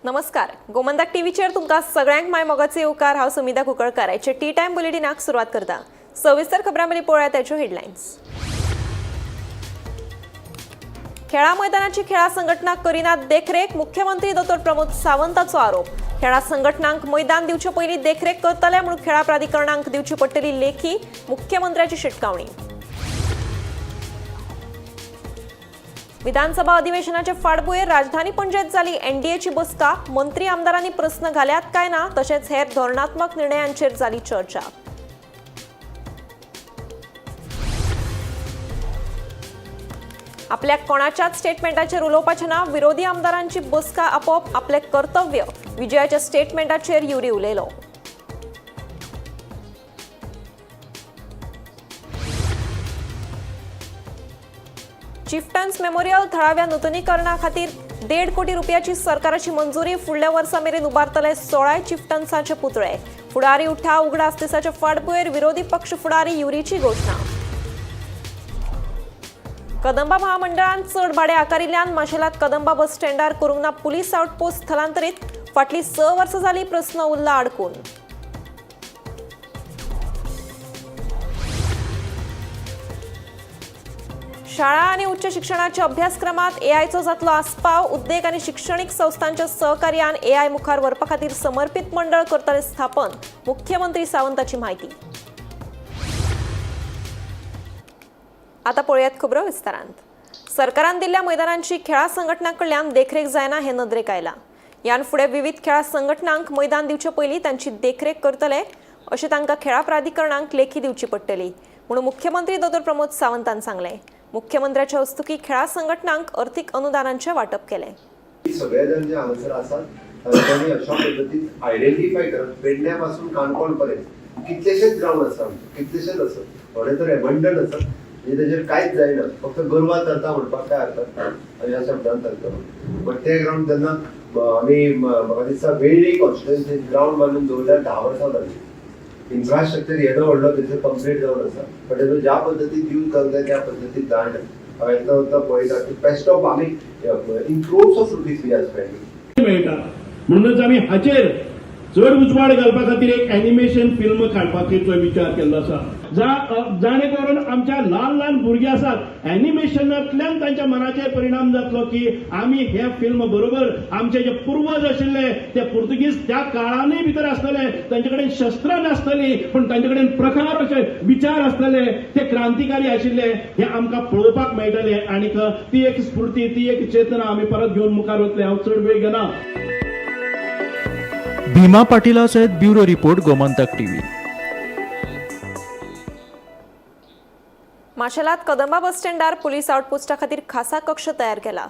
नमस्कार, गोमंतक टीव्हीचेर तुमकां सगळ्यांक माय मोगाचे येवकार. हांव सुमिता कुंकळकार. आयचे टी टायम बुलेटिनाक सुरवात करता. सविस्तर खबरां पयलीं पळोवया त्याच्यो हेडलायन्स. खेळा मैदानाची खेळा संघटना करिनात देखरेख, मुख्यमंत्री दोतोर प्रमोद सावंताचो आरोप. खेळा संघटनांक मैदान दिवचे पयलीं देखरेख करतले म्हणून खेळा प्राधिकरणांक दिवची पडटली लेखी, मुख्यमंत्र्याची शिटकावणी. विधानसभा अधिवेशनाचे फाटभुंयेर राजधानी पणजेत जाली एनडीएची बसका. मंत्री आमदारांनी प्रस्न घाल्यात काय ना, तशेंच हेर धोरणात्मक निर्णयांचेर जाली चर्चा. आपल्या कोणाच्याच स्टेटमेंटाचेर उलोवपाचें ना, विरोधी आमदारांची बसका आपोवप आपलें कर्तव्य, विजयाच्या स्टेटमेंटाचेर युरी उलयलो. चिफ्टन्स मेमोरियल थळाव्या नुतनीकरणा खातीर 1.5 कोटी रुपयाची सरकाराची मंजुरी. फुडल्या वर्सा मेरेन उबारतले 16 चिफ्टन्साचे पुतळे. फुडारी उठा उगडास दिसाच्या फाटभुंयेर विरोधी पक्ष फुडारी युरीची घोशणा. कदंबा महामंडळान चड भाडें आकारिल्ल्यान माशेलात कदंबा बस स्टँडार करूंक ना पुलीस आउटपोस्ट स्थलांतरीत. फाटलीं 6 वर्सां जाली प्रस्न उरला अडकून. शाळा आणि उच्च शिक्षणाच्या अभ्यासक्रमात एआयचो जातलो आस्पाव. उद्देग आणि शिक्षणीक संस्थांच्या सहकार्यान एआय मुखार व्हरपा खातीर समर्पित मंडळ करतले स्थापन, मुख्यमंत्री सावंताची माहिती. आता पळयात खबरो विस्तारांत. सरकारान दिल्ल्या मैदानांची खेळा संघटना कडल्यान देखरेख जायना हे नदरेक आयला. ह्यान फुडें विविध खेळा संघटनांक मैदान दिवचे पयलीं तांची देखरेख करतले अशें तांकां खेळा प्राधिकरणांक लेखी दिवची पडटली म्हणून मुख्यमंत्री दोतोर प्रमोद सावंतान सांगलें. मुख्यमंत्र्याच्या हस्तुकी खेळा संघटनांक अर्थीक अनुदानांचें वांटप केलें. सगळे जण जे हांगासर आसात तांच्यांनी अशा पद्दतीन आयडेंटिफाय करप. पेडण्या पासून काणकोण पर्यंत कितलेशेच ग्रावंड आसा आमचे, कितलेशेच आसा. थोडे तर एबंडन आसा, म्हणजे तेजेर कांयच जायना, फक्त गोरवां चरता म्हणपाक काय हरकत ना आनी ह्या शब्दान चलता. बट ते ग्रावंड जेन्ना आमी म्हाका दिसता वेळ्ळी कॉन्स्टिट्युएन्सी ग्रावंड बांदून दवरल्यार 10 वर्सां जाली. इन्फ्रास्ट्रक्चर येदो व्हडलो थंयसर कंप्लीट जावन आसा, बट तेजो ज्या पद्दतीन यूज करूंक जाय त्या पद्दतीन जायना. हांव येता वता पळयता की बेस्ट ऑफ आमी in crores of rupees we are spending. मेळटा. म्हणूनच आमी हाचेर चड उजवाड घालपा खातीर एक एनिमेशन फिल्म काडपाचो विचार केल्लो आसा, जाणे करून आमच्या ल्हान ल्हान भुरगीं आसात, एनिमेशनांतल्यान तांच्या मनाचेर परिणाम जातलो की आमी हे फिल्म बरोबर आमचे जे पुर्वज आशिल्ले ते पुर्तुगीज त्या काळानूय भितर आसतले, तांचे कडेन शस्त्रां नासतली पूण तांचे कडेन प्रखर अशे विचार आसतले, ते क्रांतिकारी आशिल्ले हे आमकां पळोवपाक मेळटले आनीक ती एक स्फूर्ती, ती एक चेतना आमी परत घेवन मुखार वतले. हांव चड वेळ घेना. भीमा पाटीला सयत ब्युरो रिपोर्ट, गोमंतक टीव्ही. माशेलात कदंबा बस स्टँडार पुलीस आउटपोस्टा खातीर खासा कक्ष तयार केला.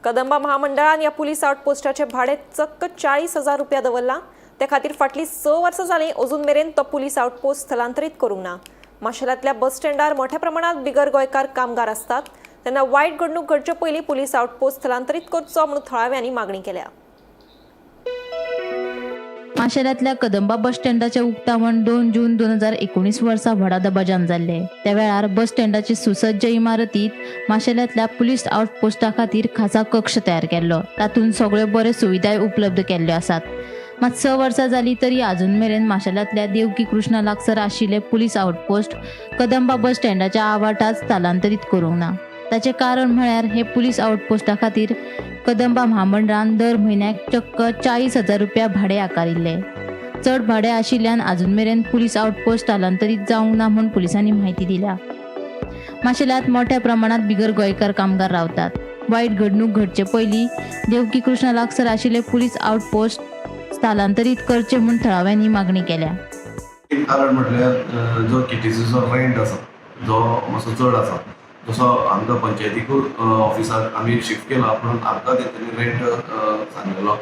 कदंबा महामंडळान ह्या पुलीस आउटपोस्टाचे भाडें चक्क 40,000 रुपया दवरला. ते खातीर फाटलीं 6 वर्सां जालीं अजून मेरेन तो पुलीस आउटपोस्ट स्थलांतरीत करूंक ना. माशेलांतल्या बस स्टँडार मोठ्या प्रमाणात बिगर गोंयकार कामगार आसतात, तेन्ना वायट घडणूक घडचे पयलीं पुलीस आउटपोस्ट स्थलांतरीत करचो म्हणून थळाव्यांनी मागणी केल्या. माशेलांतल्या कदंबा बस स्टँडाचें उक्तावण 2 जून 2019 वर्सा व्हडा दबाज्यान जाल्लें. त्या वेळार बस स्टँडाची सुसज्ज इमारतींत माशेलांतल्या पुलीस आउटपोस्टा खातीर खासा कक्ष तयार केल्लो. तातूंत सगळ्यो बऱ्यो सुविधाय उपलब्ध केल्ल्यो आसात. मात 6 वर्सां जालीं तरी आजून मेरेन माशेलांतल्या देवकी कृष्णा लागसर आशिल्ले पुलीस आउटपोस्ट कदंबा बस स्टँडाच्या आवाठात स्थलांतरीत करूंक ना. ताचें कारण म्हळ्यार हे पुलीस आउटपोस्टा खातीर कदंबा म्हामंडळान दर म्हयन्याक चक्क 40,000 रुपया भाडें आकारिल्लें. चड भाडें आशिल्ल्यान आजून मेरेन पुलीस आउटपोस्ट स्थलांतरीत जावंक ना म्हूण पुलिसांनी म्हायती दिल्या. माशेलांत मोठ्या प्रमाणात बिगर गोंयकार कामगार रावतात. वायट घडणूक घडचे पयलीं देवकी कृष्णा लागसर आशिल्ले पुलीस आउटपोस्ट स्थलांतरीत करचे म्हूण थळाव्यांनी मागणी केल्या. एक कारण म्हटल्यार जो केटीसीचो रेंट आसा जो मातसो चड आसा. जसो आमकां पंचायतीकूय ऑफिसाक आमी शिफ्ट केला म्हणून आमकां तेंच्यांनी रेंट सांगलेलो,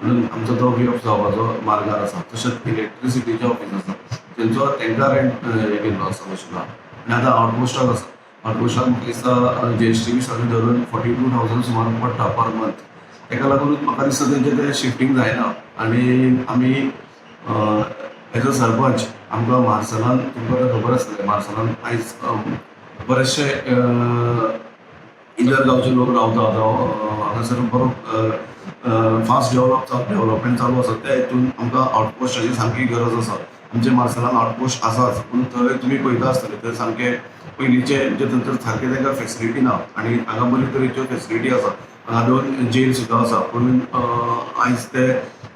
म्हणून आमचो तो वे ऑफ जावपाचो मार्गार आसा. तशेंच इलेक्ट्रिसिटीचें ऑफीस आसा तेंचो तेंकां रेंट हे केल्लो आसा मशिना. आनी आतां आउटपोस्टाक आसा, आउटपोस्टाक म्हाका दिसता जीएसटी बी सगळें धरून 42,000 सुमार पडटा पर मंथ. तेका लागूनच म्हाका दिसता तेंचें तें शिफ्टींग जायना. आनी आमी एज अ सरपंच आमकां मार्सेलान, तुमकां खबर आसतलें, मार्सेलान आयज बरेचशे इधर गांवचे लोक रावता जावं हांगासर बरो फास्ट डेव्हलपमेंट चालू आसा त्या हितून आमकां आउटपोस्टाची सामकी गरज आसा. आमचे मार्सेलान आउटपोस्ट आसाच, पूण थंय तुमी पळयता आसतले थंय सामके पयलींचे जे थंयसर सारके तांकां फेसिलिटी ना आनी हांगा बरे तरेच्यो फेसिलिटी आसा. हांगा 2 जेल सुद्दां आसा, पूण आयज ते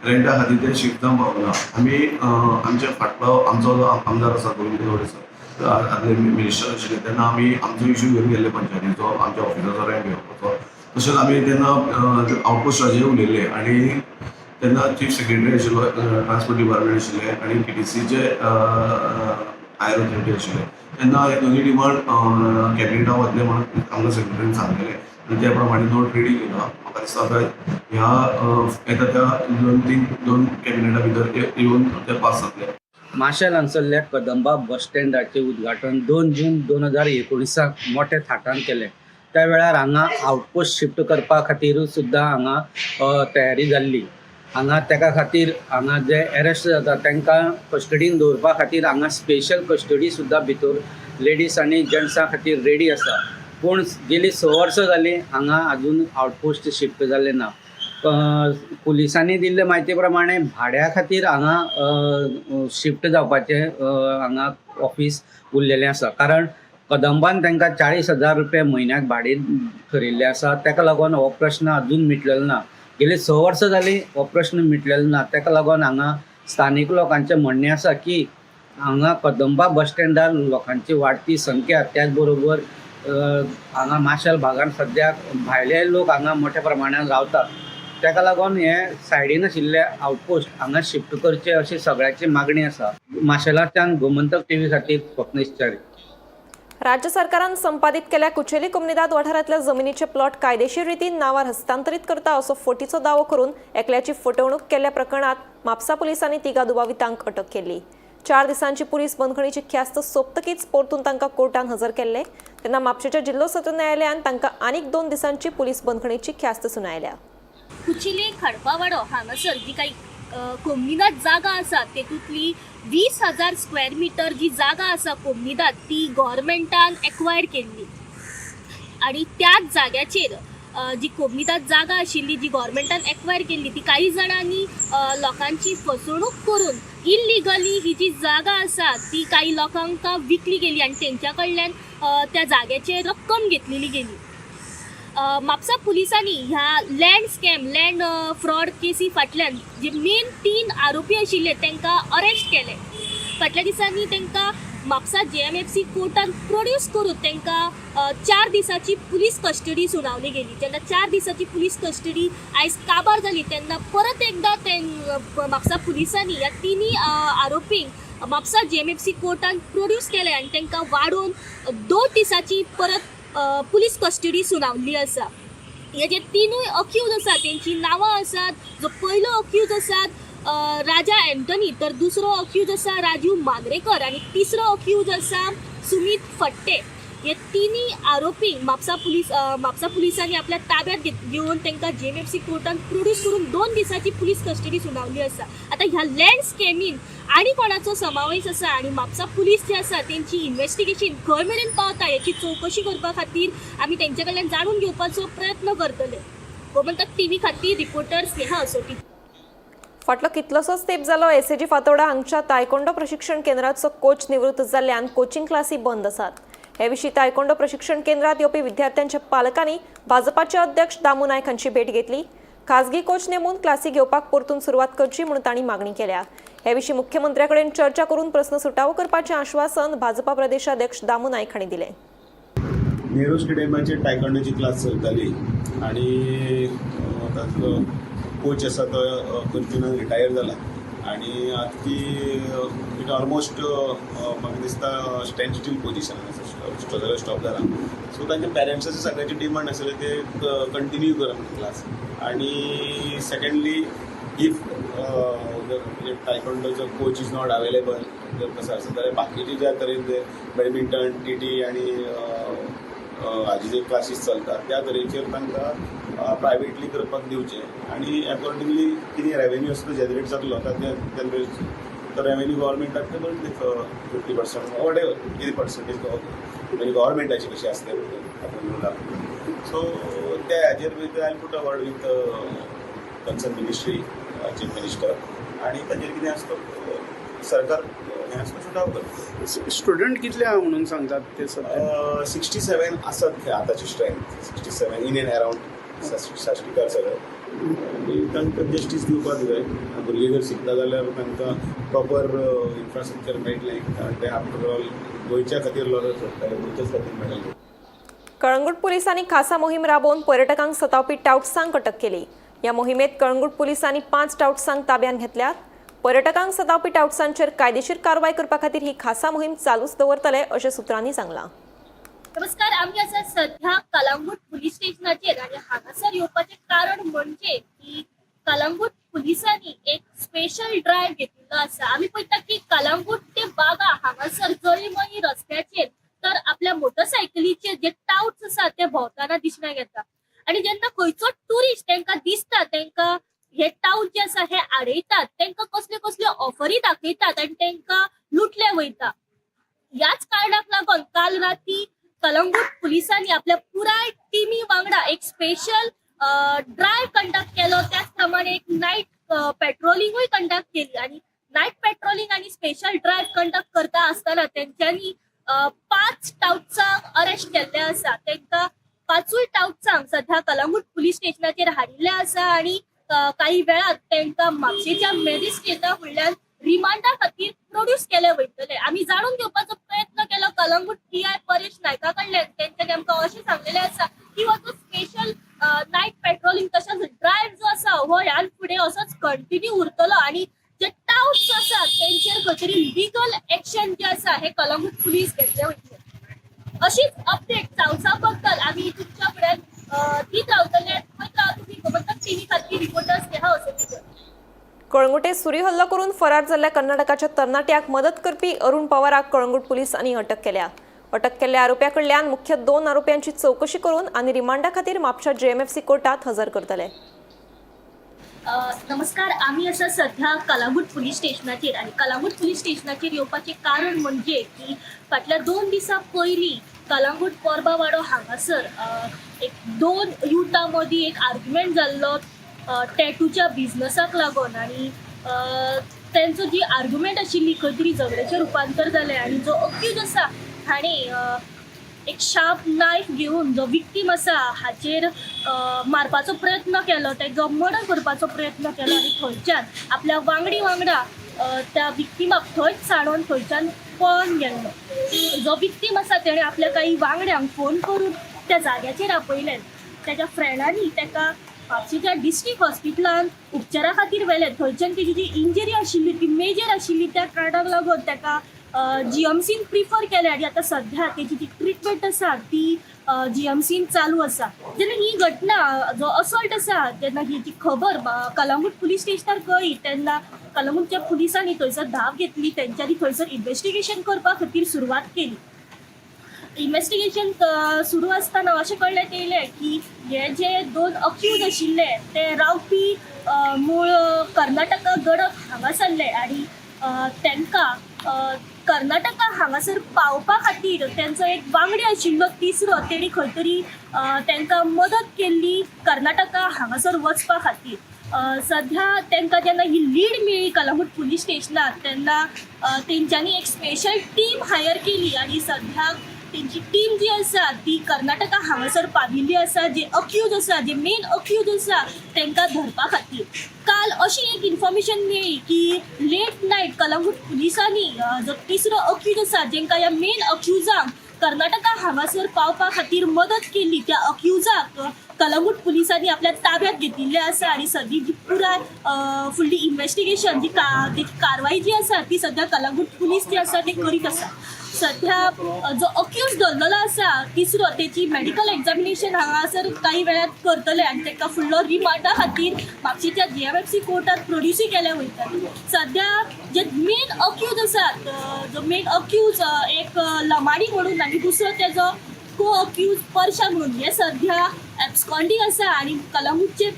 रेंटा खातीर ते शिफ्ट जावंक पावना. आमी आमचे फाटलो आमचो जो आमदार आसा गोविंद गावडे सर, आदले मिनिस्टर आशिल्ले, तेन्ना आमी आमचो इशू घेवन गेल्ले पंचायतीचो, आमच्या ऑफिसाचो रेंट घेवपाचो. तशेंच आमी तेन्ना आउटपोस्टाचेर उलयल्ले आनी तेन्ना चीफ सेक्रेटरी आशिल्लो, ट्रान्सपोर्ट डिपार्टमेंट आशिल्ले आनी पीटीसीचे हायर ऑथॉरिटी आशिल्ले. तेन्ना हे दोनूय डिमांड कॅबिनेटा वतले म्हणून आमकां सेक्रेटरीन सांगलेलें आनी त्या प्रमाणे नोट रेडी केला. म्हाका दिसता आतां ह्या येता त्या 2-3 कॅबिनेटा भितर येवन ते पास जातले. माशेल हांगसरल्या कदंबा बस स्टँडाचें उद्घाटन 2 जून 2019 मोठ्या थाटान केलें. त्या वेळार हांगा आउटपोस्ट शिफ्ट करपा खातीर सुद्दां हांगा तयारी जाल्ली. हांगा तेका खातीर हांगा जे एरेस्ट जाता तांकां कस्टडीन दवरपा खातीर हांगा स्पेशल कस्टडी सुद्दां भितर लेडीज आनी जेंट्सां खातीर रेडी आसा. पूण गेली 6 वर्सां जालीं हांगा आजून आउटपोस्ट शिफ्ट जालें ना. पुलिसांनी दिल्ले म्हायती प्रमाणे भाड्या खातीर हांगा शिफ्ट जावपाचें हांगा ऑफीस उरलेलें आसा. कारण कदंबान तांकां 40,000 रुपया म्हयन्याक भाडें थरयिल्लें आसा. ताका लागून हो प्रश्न अजून मिटलेलो ना. गेली 6 वर्सां जालीं हो प्रश्न मिटलेलो ना. ताका लागून हांगा स्थानीक लोकांचें म्हणणें आसा की हांगा कदंबा बस स्टँडार लोकांची वाडटी संख्या, त्याच बरोबर हांगा माशेल भागान सद्याक भायले लोक हांगा मोठ्या प्रमाणान रावतात. ताका लागून हे सायडीन आशिल्ले आउटपोस्ट हांगा शिफ्ट करचे अशी सगळ्यांची मागणी आसा. माशेलाच्यान गोमंतक टीव्ही खातीर स्वप्नेश च्यारी. राज्य सरकारान संपादित केल्या कुचेली कोमुनिदाद वाठारांतल्या जमिनीचे प्लॉट कायदेशीर रितीन नावार हस्तांतरीत करता असो फटीचो दावो करून एकल्याची फटवणूक केल्ल्या प्रकरणात म्हापसा पुलिसांनी 3 दुबावितांक अटक केली. 4 दिसांची पुलीस बंदखणीची ख्यास्त सोंपतकीच परतून तांकां कोर्टान हजर केल्ले. तेन्ना म्हापशेच्या जिल्लो सत्र न्यायालयान तांकां आनीक 2 दिसांची पुलीस बंदखणीची ख्यास्त सुनायल्या. कुचिले खडपावाडो हांगासर जी काही कोमुनिदाद जागा आसा तेतूंतली 20,000 स्क्वेअर मिटर जी जागा आसा कोमुनिदाद ती गव्हर्मेंटान एक्वायर केल्ली आनी त्याच जाग्याचेर जी कोमुनिदाद जागा आशिल्ली जी गव्हर्मेंटान एक्वायर केल्ली ती काही जाणांनी लोकांची फसवणूक करून इल्लिगली ही जी जागा आसा ती काही लोकांक विकली गेली आनी तेंच्या कडल्यान त्या जाग्याचेर रक्कम घेतलेली गेली. म्हापसा पुलिसांनी ह्या लँड स्कॅम लँड फ्रॉड केसी फाटल्यान जे मेन 3 आरोपी आशिल्ले तांकां अरेस्ट केले. फाटल्या दिसांनी तांकां म्हापसा JMFC कोर्टान प्रोड्यूस करून तांकां 4 दिसांची पुलीस कस्टडी सुनावली गेली. जेन्ना 4 दिसांची पुलीस कस्टडी आयज काबार जाली तेन्ना परत एकदां म्हापसा पुलिसांनी ह्या 3 आरोपींक म्हापसा JMFC कोर्टान प्रोड्यूस केले आनी तांकां वाडोवन 2 दिसांची परत पुलीस कस्टडी सुनावल्ली आसा. हे जे 3 अक्यूज आसात तेंची नांवां आसात. जो पयलो अक्यूज आसात राजा एंटनी, तर दुसरो अक्यूज आसा राजीव मांद्रेकर आनी तिसरो अक्यूज आसा सुमीत फट्टे. हे 3 आरोपी म्हापसा पुलिसांनी आपल्या ताब्यात घेवन तांकां JMFC कोर्टान प्रोड्यूस करून 2 दिसांची पुलीस कस्टडी सुनावली आसा. आतां ह्या लँड स्कॅमीन आनी कोणाचो समावेश आसा आनी म्हापसा पुलीस जे आसा तेंची इन्वेस्टिगेशन खंय मेरेन पावता हेची चवकशी करपा खातीर आमी तेंचे कडल्यान जाणून घेवपाचो प्रयत्न करतले. गोमंतक टीव्ही खातीर रिपोर्टर स्नेहा असोटी. फाटलो कितलोसोच तेंप जालो एसएजी फातोर्डा हांगच्या तायकोंडो प्रशिक्षण केंद्राचो कोच निवृत्त जाल्ल्यान कोचिंग क्लासी बंद आसात. हे विशीं तायकोंडो प्रशिक्षण केंद्रात येवपी विद्यार्थ्यांच्या पालकांनी भाजपाचे अध्यक्ष दामू नायक हांची भेट घेतली. खासगी कोच नेमून क्लासी घेवपाक परतून सुरवात करची म्हणून तांणी मागणी केल्या. हे विशीं मुख्यमंत्र्या कडेन चर्चा करून प्रस्न सुटावो करपाचें आश्वासन भाजपा प्रदेशाध्यक्ष दामू नायक हांणी दिलें. नेहरू स्टेडियमाचेर टायकोंडोची क्लास चलताली आनी ताचो कोच आसा तो अर्जुनान रिटायर जाला आनी आतां ती it almost म्हाका दिसता स्टँड स्टील पोजिशनान आसा, सगळें स्टॉप जाला. सो तांच्या पेरंट्साची सगळ्याची डिमांड आसली ते कंटिन्यू करा म्हणून क्लास. आनी सेकंडली if जर टायकोंडोचो कोच is not available जर कसो आसा जाल्यार बाकीचे ज्या तरेन जे बॅडमिंटन, टीटी आनी हाजे जे क्लासीस चलतात त्या तरेचेर तांकां प्रायवेटली करपाक दिवचें आनी अकॉर्डिंगली कितें रेवेन्यू आसा तो जनरेट जातलो आतां तो रेवेन्यू गव्हर्मेंटाक ते 50% what ever कितें पर्संटेज म्हणजे गव्हर्मेंटाची कशी आसता. आपूण दाखयता. सो त्या हाजेर I put a word with concern ministry, chief minister, आनी ताजेर कितें आसा तो सरकार हें आसा सुटाव करता. स्टुडंट कितले आहा म्हणून सांगतात ते सध्या? 67 आसत थंय आतांची strength, 67 in and around Sashtikar सगळे. आनी तांकां जस्टीस दिवपाक जाय. भुरगे जर शिकता जाल्यार तांकां प्रॉपर इन्फ्रास्ट्रक्चर मेळटलें, कारण ते आफ्टर ऑल गोंयच्या खातीर लढत सोडटाले, गोंयच्याच खातीर मेळटलें. कळंगूट पोलिसांनी खासा मोहीम राबोवन पर्यटकांक सतावपी टावट्सांक अटक केली. ह्या मोहिमेत कळंगूट पोलिसांनी 5 टावट्सांक ताब्यात घेतल्यात. पर्यटकांक सतावपी टावट्सांचेर कायदेशीर कारवाय करपा खातीर ही खासा मोहीम चालूच दवरतले अशें सुत्रांनी सांगलां. नमस्कार, आमी आसा सध्या कलांगूट पुलीस स्टेशनाचेर आनी हांगासर येवपाचें कारण म्हणजे की कलांगूट पुलिसांनी एक स्पेशल ड्रायव्ह घेतिल्लो आसा. आमी पळयता की कलांगूट ते बागा हांगासर जळीमळी रस्त्याचेर तर आपल्या मोटरसायकलीचेर जे टावट्स आसा ते भोंवतना दिसण्याक येता आनी जेन्ना खंयचो टुरिस्ट तांकां दिसता, तांकां हे टावट जे आसा हे आडयतात, तांकां कसल्यो कसल्यो ऑफरी दाखयतात आनी तांकां लुटले वयता. ह्याच कारणाक लागून काल राती कलंगूट पुलिसांनी आपल्या पुराय टिमी वांगडा एक स्पेशल ड्रायव्ह कंडक्ट केलो. त्याच प्रमाणे एक नायट पेट्रोलिंगूय कंडक्ट केली आणि नायट पेट्रोलिंग आणि स्पेशल ड्रायव्ह कंडक्ट करता आसतना तेंच्यांनी 5 टावट्सांक अरेस्ट केल्ले आसा. तांकां पांचूय टावट्सांक सध्या कलंगूट पुलीस स्टेशनाचेर हाडिल्ले आसा आणि काही वेळात तांकां म्हापशेच्या मॅजिस्ट्रेटा फुडल्यान रिमांडा खातीर प्रोड्यूस केले वयतले. आमी जाणून घेवपाचो प्रयत्न केलो कलंगूट पी I Paresh नायका कडल्यान. तेंच्यांनी आमकां अशें सांगलेलें आसा की हो जो स्पेशल नायट पेट्रोलिंग तशेंच ड्रायव्ह जो आसा हो ह्यान फुडें असोच कंटिन्यू उरतलो आनी जे टावट्स आसात तेंचेर खंय तरी लिगल एक्शन जे आसा हे कलंगूट पुलीस घेतले वयतले. अशीच अपडेट चावसा बद्दल आमी तुमच्या फुड्यान दीत रावतले. पळयत रावा तुमी गोमंतक टीव्ही खातीर. रिपोर्टर स्नेहा वसतीकर. कळंगुटे सुरी हल्लो करून फरार जाल्ल्या कर्नाटकाच्या तरणाट्याक मदत करपी अरुण पवाराक कळंगूट पुलिसांनी अटक केल्या. अटक केल्ल्या आरोप्या कडल्यान मुख्य 2 आरोप्यांची चवकशी करून आनी रिमांडा खातीर म्हापशा जेएमएफसी कोर्टात हजर करतले. नमस्कार, आमी आसा सध्या कलांगूट पुलीस स्टेशनाचेर आनी कलांगूट पुलीस स्टेशनाचेर येवपाचें कारण म्हणजे की फाटल्या 2 दिसां पयलीं कलांगूट कोरबावाडो हांगासर एक 2 युथा मदीं एक आर्ग्युमेंट जाल्लो टॅटूच्या बिझनसाक लागून आनी तेंचो जी आर्ग्युमेंट आशिल्ली खंय तरी झगड्याचें रुपांतर जालें आनी जो अक्यूज आसा हाणें एक शार्प नायफ घेवन जो विक्टीम आसा हाचेर मारपाचो प्रयत्न केलो, तेजो मर्डर करपाचो प्रयत्न केलो आनी थंयच्यान आपल्या वांगडी वांगडा त्या विक्टिमाक थंयच साणोन थंयच्यान पळोन गेल्लो. जो विक्टीम आसा तेणें आपल्या काही वांगड्यांक फोन करून त्या जाग्याचेर आपयलें. तेज्या फ्रेंडांनी तेका म्हापशेच्या डिस्ट्रिक्ट हॉस्पिटलान उपचारा खातीर व्हेलें. थंयच्यान तेजी जी इंजरी आशिल्ली ती मेजर आशिल्ली, त्या कारणाक लागून तेका जीएमसीन प्रिफर केलें आनी आतां सध्या तेजी जी ट्रिटमेंट आसा ती जीएमसीन चालू आसा. जेन्ना ही घटना, जो असॉल्ट आसा, जेन्ना ही जी खबर कलंगूट पुलीस स्टेशनार कळ्ळी तेन्ना कलंगूटच्या पुलिसांनी थंयसर धांव घेतली. तेंच्यांनी थंयसर इन्वेस्टिगेशन करपा खातीर सुरवात केली. इन्वेस्टिगेशन सुरू आसतना अशें कळ्ळें येयलें की हे जे 2 अक्यूज आशिल्ले ते रावपी मूळ कर्नाटका गडक हांगासरले आनी तांकां कर्नाटका हांगासर पावपा खातीर तेंचो एक वांगडी आशिल्लो तिसरो, तेणी खंय तरी तांकां मदत केल्ली कर्नाटका हांगासर वचपा खातीर. सध्या तांकां जेन्ना ही लीड मेळ्ळी कलंगूट पुलीस स्टेशनार तेन्ना तेंच्यांनी एक स्पेशल टीम हायर केली आनी सध्या तेंची टीम जी आसा ती कर्नाटका हांगासर पाविल्ली आसा, जे अक्यूज आसा, जे मेन अक्यूज आसा तांकां धरपा खातीर. काल अशी एक इन्फॉर्मेशन मेळ्ळी की लेट नायट कलंगूट पुलिसांनी जो तिसरो अक्यूज आसा, जेंकां ह्या मेन अक्युजांक कर्नाटका हांगासर पावपा खातीर मदत केल्ली, त्या अक्युजाक कलंगूट पुलिसांनी आपल्या ताब्यात घेतिल्लें आसा आनी सगळी जी पुराय फुडली इन्वेस्टिगेशन जी तेची कारवाय जी आसा ती सध्या कलंगूट पुलीस जी आसा ती करीत आसा. सध्या जो अक्यूज धरलेलो आसा तिसरो, तेची मेडिकल एग्जामिनेशन हांगासर काही वेळात करतले आनी ताका फुडलो रिमांडा खातीर म्हापशेच्या जीएमएफसी कोर्टात प्रोड्यूसूय केले वयतले. सध्या जे मेन अक्यूज आसात, जो मेन अक्यूज एक लमाणी म्हणून आनी दुसरो तेजो को अक्यूज परशा म्हणून, हे सध्या एब्सकॉन्डींग आसा आनी कलंगूटचे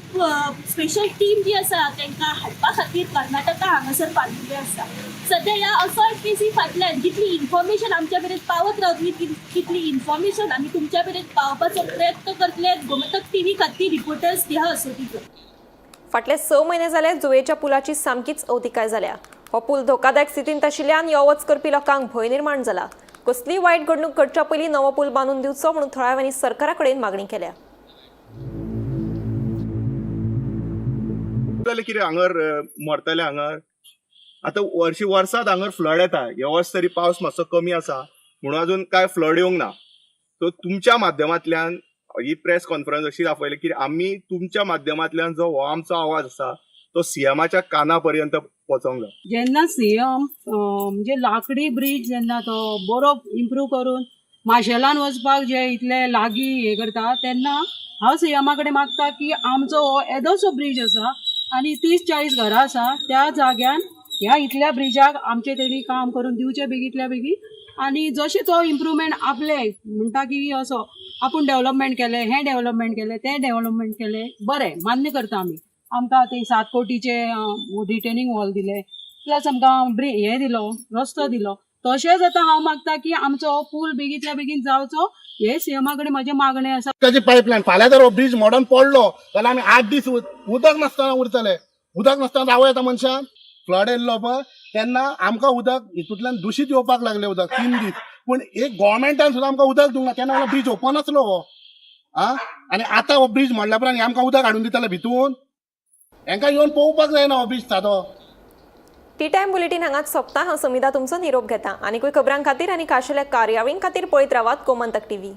स्पेशल टीम जी आसा तांकां हाडपा खातीर कर्नाटका हांगासर पाविल्ले आसा. सध्या ह्या असॉल्ट केसी फाटल्यान जितली इन्फॉर्मेशन आमच्या मेरेन पावत रावतली तितली इन्फॉर्मेशन आमी तुमच्या मेरेन पावपाचो प्रयत्न करतले. गोमंतक टीव्ही खातीर रिपोर्टर स्नेहा असोटीकर. फाटले 6 म्हयने जाले जुवेच्या पुलाची सामकीच अवतिकाय जाल्या. हो पूल धोकादायक स्थितींत आशिल्ल्यान यो वच करपी लोकांक भंय निर्माण जाला. कसलीय वायट घडणूक घडच्या पयलीं नवो पूल बांदून दिवचो म्हणून थळाव्यांनी सरकारा कडेन मागणी केल्या. जालें कितें हांगर मरतले हांगर. आतां वर्शी वर्सात हांगर फ्लड येता. हे वर्स तरी पावस मातसो कमी आसा म्हणून अजून काय फ्लड येवंक ना. सो तुमच्या माध्यमांतल्यान ही प्रेस कॉन्फरन्स अशी दाखयली की आमी तुमच्या माध्यमांतल्यान जो हो आमचो आवाज आसा तो सीएमाच्या काना पर्यंत पोचोंक जाय. जेन्ना सीएम म्हणजे लाकडी ब्रीज जेन्ना तो बरो इम्प्रूव करून माशेलान वचपाक जे इतले लागीं हे करता तेन्ना हांव सीएमा कडेन मागता की आमचो हो येदोसो ब्रीज आसा आनी 30-40 घरां आसा त्या जाग्यान ह्या इतल्या ब्रिजाक आमचें तेणी काम करून दिवचें बेगींतल्या बेगीन. आनी जशें तो इम्प्रूवमेंट आपले म्हणटा की असो आपूण डेवलपमेंट केलें, हें डेवलपमेंट केलें, तें डेवलपमेंट केलें, बरें मान्य करता आमी. आमकां ते 7 कोटीचे रिटेनिंग वॉल दिले, प्लस आमकां हे दिलो, रस्तो दिलो. तशेंच आतां हांव मागता की आमचो हो पूल बेगींतल्या बेगीन जावचो हे सीएमा कडेन म्हजें मागणें आसा. उदकाची पायपलायन फाल्यां जर हो ब्रीज मोडून पडलो जाल्यार आमी 8 दीस उदक नासतना उरतले. उदक नासतना रावं येता मनशान? फ्लड येयल्लो पळय तेन्ना आमकां उदक हितूंतल्यान दुशीत येवपाक लागलें उदक 3 दीस. पूण एक गोवोरमेंटान सुद्दां आमकां उदक दिवंक ना तेन्ना म्हणल्यार ब्रीज ओपन आसलो हो. आं, आनी आतां हो ब्रीज मोडल्या उपरांत हे आमकां उदक हाडून दितले भितून. हेंकां येवन पळोवपाक जायना हो ब्रीज सादो. टी टायम बुलेटीन हांगाच सोंपता. हांव समिधा तुमचो निरोप घेता. आनीकूय खबरां खातीर आनी खाशेल्या कार्यावळीं खातीर पळयत रावात गोमंतक टीव्ही.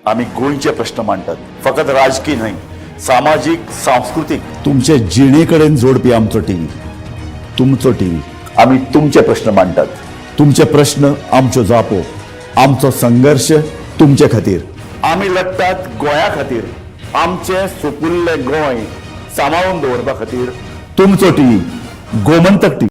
आमी गोंयचे प्रश्न मांडटात, फकत राजकी न्हय, सामाजीक, सांस्कृतीक, तुमचे जिणे कडेन जोडपी आमचो टीव्ही, तुमचो टीव्ही. आमी तुमचे प्रश्न मांडटात, तुमचे प्रश्न आमच्यो जापो, आमचो संघर्श तुमचे खातीर. आमी लडटात गोंया खातीर, आमचें सुपुल्लें गोंय सांबाळून दवरपा खातीर. तुमचो टीव्ही, गोमंतक टीव्ही.